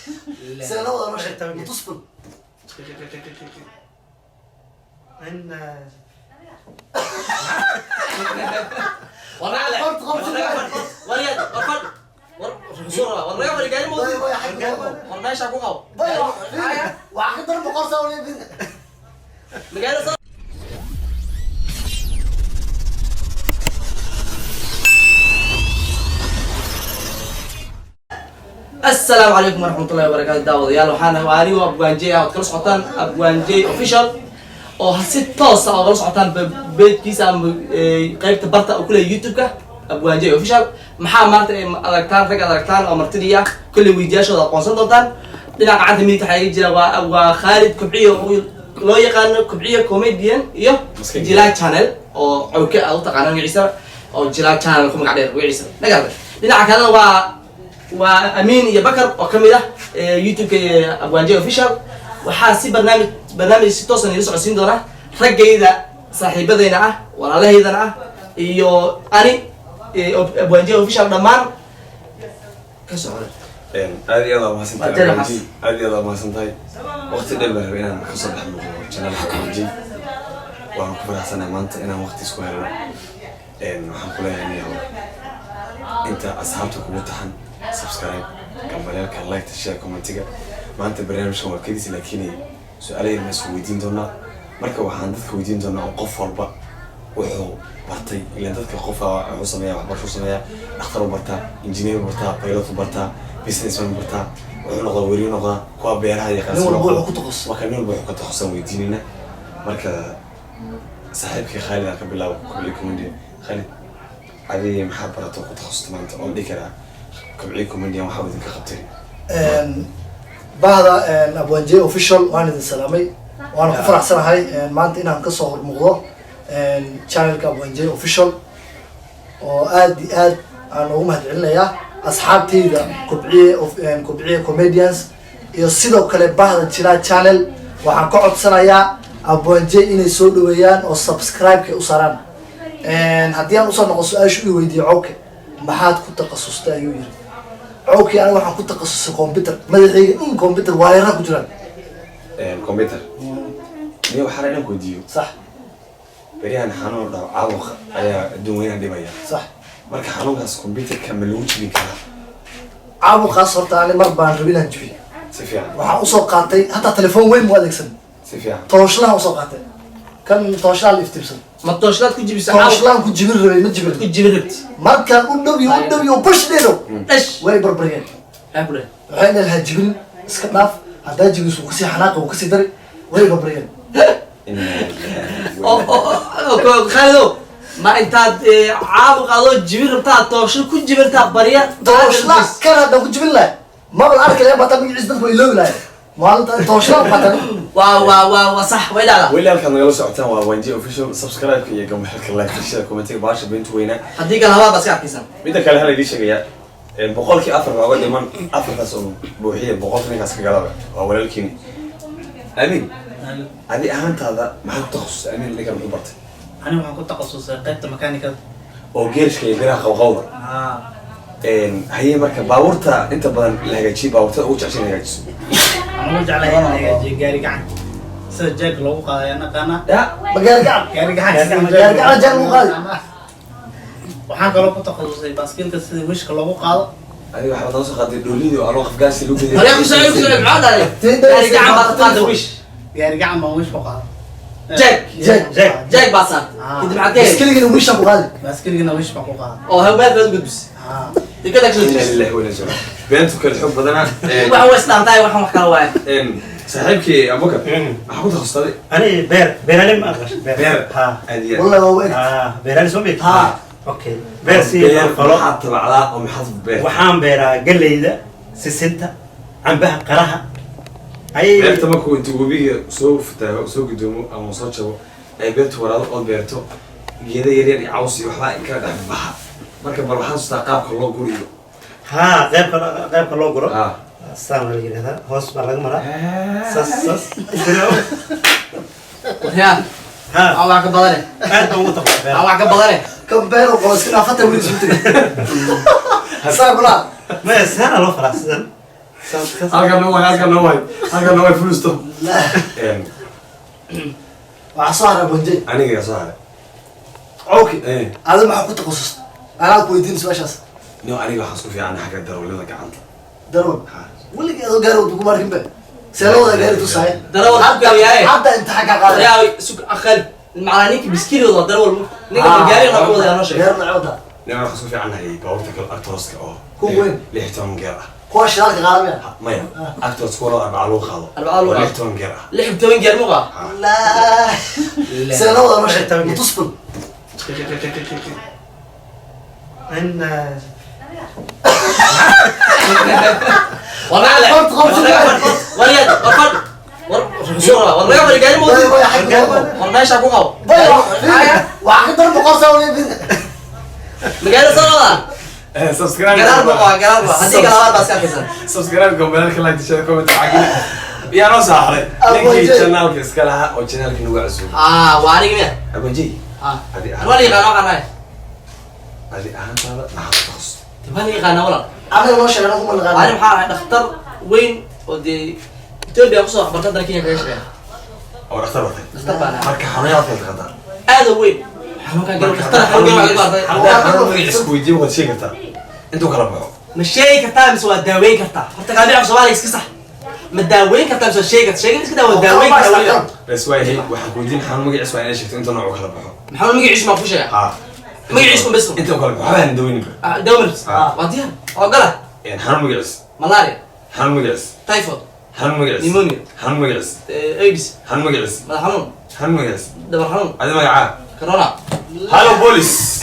Seenada noo sheeg, tusbal. In War Qorta, qorta. War yaad, war fadhi. War soo rabaa. War naga fadhi gaari ma Way, wadid. way, xagga ku qabo. War meesha ku qabo. Bay, waxaa ka daran boqol saa wala. Magaalada soo. Asalaamu calaykum waraxmatullahi wabarakaatu, daawadayaal. Waxaan waa anigoo Abwaanjey ah ood kala socotaan Abwaanjey Official, oo si toos ah oogala socotaan page-kiisa ama qaybta barta uu ku leeyahay YouTube-ka Abwaanjey Official. Maxaa maanta ay aragtaan rag aad aragtaan oo martidii ah, kolley weydiyaashooda aqoonsan doontaan. Dhinaca gacanta midigta waxaa iga jira waa Khaalid Kubciyo oo loo yaqaano Kubciyo Comedian iyo Maskiin. Jilaa Channel oo Cawke aad u taqaanaan magaciisa, oo Jilaa Channel ku magac dheer magaciisa nagarta. Dhinaca kalena waa Amiin iyo Bakar oo kamid ah YouTube-ka Abwaanjey Official. Waxaa si barnaamij si toosan ila socodsiin doona raggayda saaxiibadayna ah, walaalahaydana ah iyo ani Abwaanjey Official dhammaan ka socda. Aad iyo aad waa mahadsantahay. Waa jari. Abwaanjey. Aad iyo aad waa mahadsantahay. Waqti dheer baan rabay inaan kasoo dhex muuqdo channelka Abwaanjey. Waan ku faraxsanahay maanta inaan waqti isku helno. Waxaan ku leeyahay niyahow, inta asxaabta kugu taxan, subscribe, gambaleelka, like, share, commentiga. Maanta barnaamijkan waa kedis, laakiin su-aalo yar baan isku weydiin doonaa. Marka waxaan dadka weydiin doonaa oo qof walba wuxuu bartay, ilaan dadka qofa wuxuu sameeyaa waxbarasho sameeyaa, dhakhtar u bartaa, engineer u bartaa, pilot u bartaa, businessman u bartaa, wuxuu noqdaa weriye noqdaa, kuwa beeraha yaqaan. Nin walba wuxuu ku takhasusay. Marka nin walba wuxuu ka takhasusaan weydiinayna. Marka saaxiibkii Khaalid aan ka bilaabo, Kobciye Comedian. Khaalid, adiga maxaa barato ku takhasustay maanta oo la dhihi karaa Kobciye Comedian waxaa idinka qabtay? Bahda Abwaanjey Official waan idin salaamay, waana ku faraxsanahay maanta inaan kasoo hormuuqdo channelka Abwaanjey Official, oo aad iyo aad aan ugu mahadcelinayaa asxaabtayda Kobciye Kobciye Comedians iyo sidoo kale bahda Jilaa Channel. Waxaan ka codsanayaa Abwaanjey inay soo dhaweeyaan oo subscribe-ka u saaraan. Haddii aan usoo noqo su-aasha uu weydiiyey Cowke, maxaad ku takhasustay ayuu yiri Cowke, aniga waxaan ku takhasusay computer. Madaxayga in computer waayaraha ku jiraan. Computer niyo, waxaa inaan ku weydiiyo. Sax. Beryahan xanuun dhaw caabuq ayaa adduun weynaha dhibaya. Sax. Marka xanuunkaas computerka ma lagu jibin karaa? Caabuqaas horta ani mar baan rabin inaan jibiyo. Si fiican. Waxaan usoo qaatay hataa telefoon weyn mu adeegsan. Si fiican. Tooshlahan usoo qaatay, kan tooshlaha la iftiimsan. Ma tooshlaad ku jibisa? Tooshlahan ku jibin rabay, ma jibin. Ku jibin rabti. Markaan u dhow iyo u dhow iyo bush dheedow Dhash. way barbariyeen. Maxaa ku dheh? Waxay leedahay jibin iska dhaaf, haddaa jibiso wuu kasii xanaaqi, wuu kasii dari. Way barbariyeen. Oo Khaalidow, ma intaad caabuq adoo jibin rabtaa toosho ku jibintaa barya? Tooshla kan haddaan ku jibin lahay maba la arki lahayn, bataa magaciisa dadku way iloobi lahay maalinta tooshla qaatan. Waa sax, way dhacdaa. Weli halkaad nagala socotaan waa Wanji Official. Subscribe-ka iyo gambalka, like, share, commentiga, baasha beentu weynaa. Haddii kale habaad baa iska arkaysan. Midda kale hala idiin sheegayaa, 4% baa uga dhiman, afartaas oo buuxiya 100-ka ninkaas ka galaba waa walaalkiin Amiin. Adi ahaantaada maxaa ku takhasusay, Amiin? Ninkan muxuu bartay? Ani waxaan ku takhasusay qaybta makaanikada. Oo geerishka iyo biraha qawqawda. Haa. Haye, marka baabuurta inta badan la hagaajiyo, baabuurtada ugu jeceshay in la hagaajiso? Waxaan ugu jeclahay in la hagaajiyo gaari gacan, sida jack loogu qaado ayaan naqaanaa. Ya. Ma gaari gacan? Gaari gacan sida Gaari gacan jack lagu qaadi? Waxaan kaloo ku takhasusay baaskiilka sida wishka loogu qaado. Adiga waxaad noo soo qaaday dhoolidii oo anoo qafgaasi lagu geday. Hore ku soo, ku soo, maxaa dhahday? Gaari gacan baad ku qaada wish? Gaari gacan baan wish ku qaado. Jack. Jack. Jack. Jack baa saartay. Ah. Kadib maxaad ka heli? Baaskiligana wiishaan ku qaadi. Baaskiilkana wish baan ku qaada. Oo meel baad gudbis. Haa. Dekada kasoo Inna dejis. lillahi wa inna ilaihi raaji'uun. Beentu kale xoog badanaa. Waxan way isdhaantahay, waxan wax kala waaye. Saaxiibkii Abubakar, maxaa ku takhasustay? Ani beer, beeraley ma aqash. Beer. Ha. Aad iyo aad. Wallahi waa u eg. Ha, beeraley soo meed. Ha. Okay, beer si Beer loo falo. maxaad tabacdaa oo maxaad beer? Waxaan beeraa galleyda, sisinta, cambaha, qaraha ayay. Beerta markuu intuu webiga soo futaago, soo gudoomo ama soo jabo, ay beertu waraado ood beerto, geeda yaryar iyo caws iyo waxbaa kala dhex baxa. Marka bal waxaan xasuustaa qaabka loo guriyo. Ha, qaybka loo guro. Ah. Saan baa la yidhahdaa, hoos baa laga maraa, saas saas. Waryaa. Ha. Aan wax ka badane. Aad baan ugu taqaa beer. Aan wax ka badane. Kan beero qolo iska dhaafata weli isku tegay saa kulaa. Maya, saana loo falaa sidan. Halkan noo waay, halkan noo waay, halkan noo waay, full stop. Waxaa soo haray Abwaan Jey. Aniga yaa soo haray? Okay. Adiga maxaa ku takhasus? Anaa ku weydiin su-aashaas. No, aniga waxaan isku fiican xagga darawalada gacanta. Darwal? Ha. Weligii adoo gaari wada kuma arkin be. See loo wada gaari tusaay? Darawal ku gaariyaye. Hadda inta xagga qaaday. Yaa sug aqal macnaa, ninka biskili wada darawal, ninka gaari nooc wada noo sheeg. Gaari nooc wada? Nin, waxaan isku fiicannahay baabuurta kale, Actroska oo Kuwa weyn? 16 gear ah. Kuwa shidaalka qaadamaya? Maya, Actros kuwa loo arbaca lagu qaado. Arbaca lagu oo qaado. 16 gear ah. 16 gear muqa? Laa, see loo wada noo sheeg, mutusbal. In War naga Qort, qort. War yaad, war fadhi, war soo rabaa, war naga fadhi gaari ma Way, wadi. way, xagga loo qabo. War meesha ku qabo. Bay, waxaa ka daran boqol saa wada. Magaalada soo wadaa. Subscribe. Garaar ba waa garaar ba haddii galabaad baa iska arkaysan. Subscribe, gombalka, like, share, comment. Cagina yaa noo saaray? Abwaan ninkii Jey. Channelka iska lahaa oo channelka nagu casuumay. Ah, waa aniga miya? Abwaan Jey. Ah. Adi An waa la yaqaana waxaan ahay. Adi ahaantaada maxaa ku takhasus? Waa la yaqaana, walaal. Anaga noo sheeg, anagu ma Ani naqaano. maxaa ahay? Dhakhtar weyn oo dee Ethiopia kusoo waxbartay, haddana Kenya kaga shaqeeya. Oo dhakhtar batay. Dhakhtar baan ahay. Marka xanuunyaad kala taqaantaa? Aad u weyn xanuunkan galo, dhakhtar xanuunkan waa lagu bartay. Haddaan xanuun magaciisa ku weydiiyo, waad sheegi kartaa intuu kala baxo? Ma sheegi kartaa mise waa daaweyn kartaa? Horta qaadica Soomaaliga iska sax. Ma daaweyn kartaa mise waa sheegi kartaa? Sheegin iska daa, waa daaweyn kartaa weliba. Bes waayahay, waxaan ku weydiin xanuun magaciisa, waa inay sheegto inta nooc u kala baxo. Maxaa magaciisu maa ku sheega? Ha. Magaciisu un bes. Inta u kala baxo, waxba aan daweyninba. Dawmars. Ah. Waa diyaar, waa gala. Xanuun magaciis? Malaria. Xanuun magaciis? Typhoid. Xanuun magaciis? Pneumonia. Xanuun magaciis? AIDS. Xanuun magaciis? Madax xanuun. Xanuun magaciis? Dhabar xanuun. Adi magacaa? Corona. Hello, police.